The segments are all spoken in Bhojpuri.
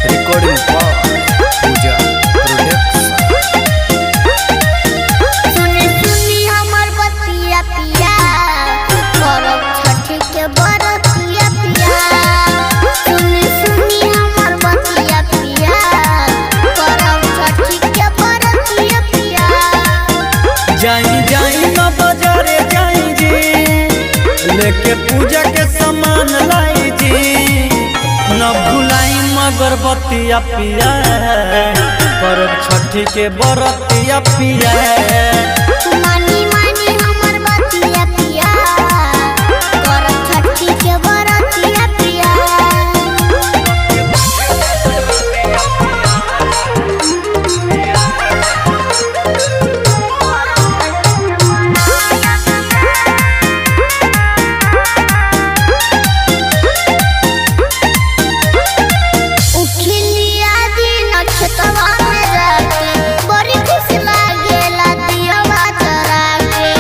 Recording by Pooja Production. सुनी सुनी हमर बतिया पिया, करब छठ के बरतिया पिया। सुनी सुनी हमर बतिया पिया, करब छठ के बरतिया पिया। जाई जाई न बाजारे जाई जी, लेके पूजा के सामान लाई जी। न भुलाई मगर बतिया पिया, करब छठी के बरतिया पिया। मानी मानी हमर बतिया पिया, करब छठ के बरतिया पिया। उखिलिया दिन खेतवा में जाके बड़ी खुश लागेला दियवा जरा के।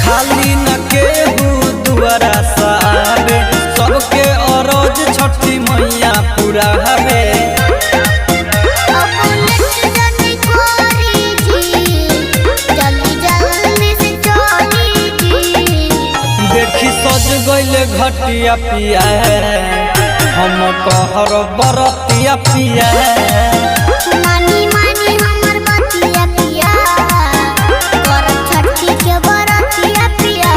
खाली न केहू दुआरा सावे, सबके अरज छठी मैया पुरावे। अब लेट जानी कोरी जी, जल्दी जल्दी से चली जी। देखी सज गइले घटिया पिया, हम कहर बरतिया पिया। मानी मानी हमर बतिया पिया, करब छठी के बरतिया पिया।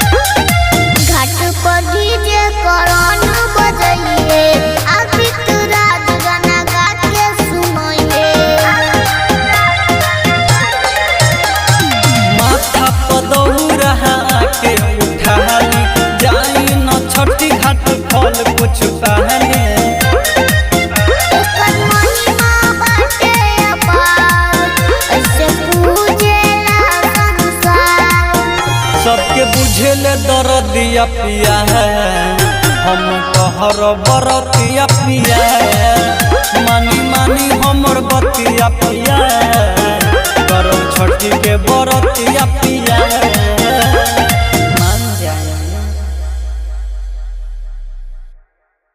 घाट पर डीजे करन बजइए, आदित राज गाना गा के सुनइए। माथा पदौरा के उठाली, जाई न छठी घाट फल कुछ पहने। एकर महिमा बाटे अपार, ऐसे पूजेला संसार। सबके बुझेले दरदिया पिया है, हम कहर बरतिया पिया।